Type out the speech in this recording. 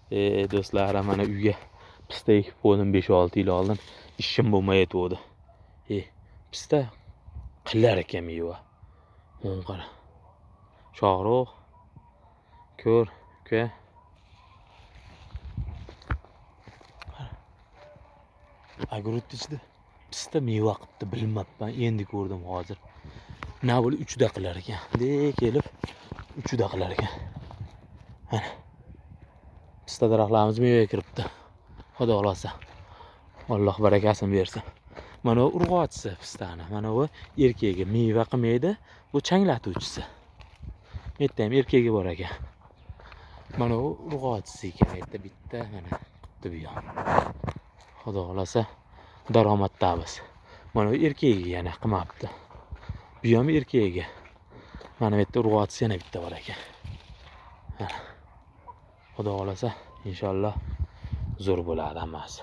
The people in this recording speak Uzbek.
Do'stlar, mana uyga pista ekib qo'ydim 5-6 yil oldin. Ishim bo'lmayotgandi. Pista qilar ekan meva. Mana qara. Shohruh ko'r, uka. Agorot ichida pista meva qilibdi, bilmabman, endi ko'rdim hozir. Navli 3da qilar ekan. De kelib 3da qilar ekan. Mana. Pista daraxtlarimiz mevaga kiribdi. Xudo xolasa. Alloh barakasini bersin. Mana bu urg'ochisi pistani. Mana bu erkagi meva qilmaydi, bu changlatuvchisi. Bu yerda ham erkagi bor ekan. Mana bu urg'ochisi ekan. Bu yerda bitta mana qilibdi bu ham. Xudo xolasa daromaddamiz. Mana bu erkagi yana qilmabdi. Bu ham erkagi. Mana bu yerda urg'ochisi yana bitta bor ekan. Mana. Xudo xolasa inshaalloh zo'r bo'ladi hammasi.